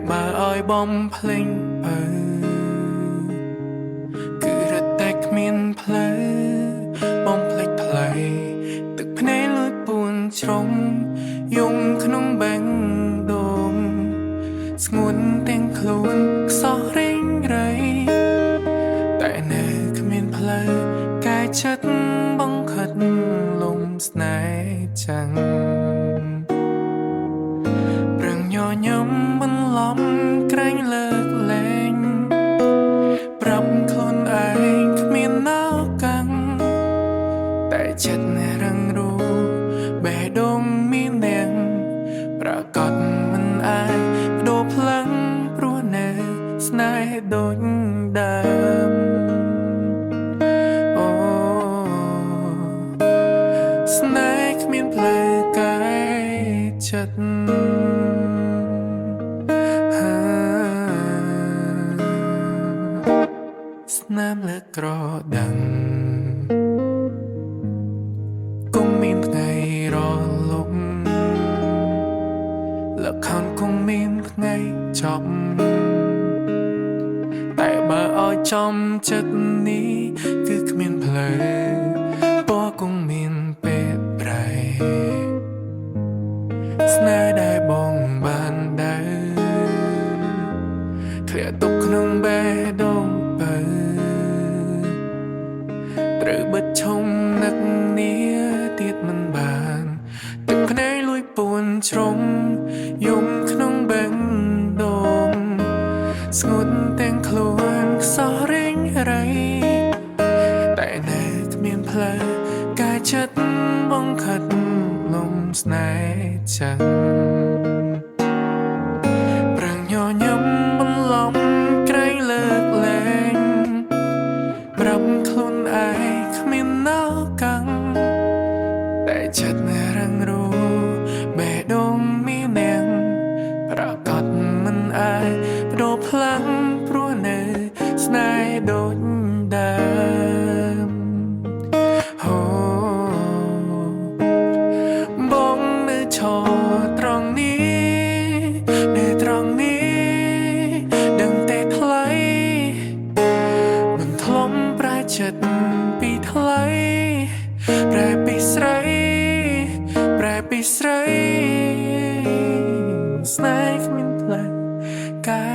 បើឲ្យបំភ្លេងបើគឺរត់តែគ្មានផ្លូវបំភ្លេចថ្លៃទឹកភ្នែកលួចពួនជ្រុងយំក្នុងបេងដូងស្ងួនទាំងខ្លួនខ្សោះរេងរៃតែនៅគ្មានផ្លូវកែចិត្តបង្ខិតលំស្នេហ៍ចឹង ប្រឹងញញឹមបន្លំក្រែងលើកលែងប្រាប់ខ្លួនឯងគ្មានណៅកាំងតែចិត្តរឹងរូបេះដូងមាននាងប្រកាសមិនអាចបដូរផ្លាំងព្រោះនៅស្នេហ៍ដូចដើមអូស្នេហ៍គ្មានផ្លូវកែចិត្ត ស្នាមលើក្រដឹងគង់មានថ្ងៃរលំលខោនគង់មានថ្ងៃចប់តែបើឲ្យចំចិត្តនេះគឺគ្មានផ្លូវពណ៌គង់មានពេលប្រែស្នេហ៍ដែលបងបានដៅធ្លាក់ទុកក្នុងបេះដូងបើត្រូវបិទឈុំនឹកនាទៀតមិនបានទឹកភ្នែកលួចពួនជ្រុងយំក្នុងបេះដូងស្ងួនទាំងខ្លួនខ្សោះរេងរៃតែនៅគ្មានផ្លូវកែចិត្តបង្ខិតលំស្នេហ៍ចឹង ប្រឹងញញឹមបន្លំក្រែងលើកលែងប្រាប់ខ្លួនឯងគ្មានណៅកាំងតែចិត្តរឹងរូបេះដូងមាននាងប្រកាសមិនអាចបដូរផ្លាំងព្រោះនៅស្នេហ៍ដូចដើមហូបងនៅឈរត្រង់នេះនៅត្រង់នេះដឹងតែថ្លៃមិនធ្លំប្រែចិត្តពីថ្លៃប្រែពីស្រីប្រែពីស្រីស្នេហ៍គ្មានផ្លូវកែ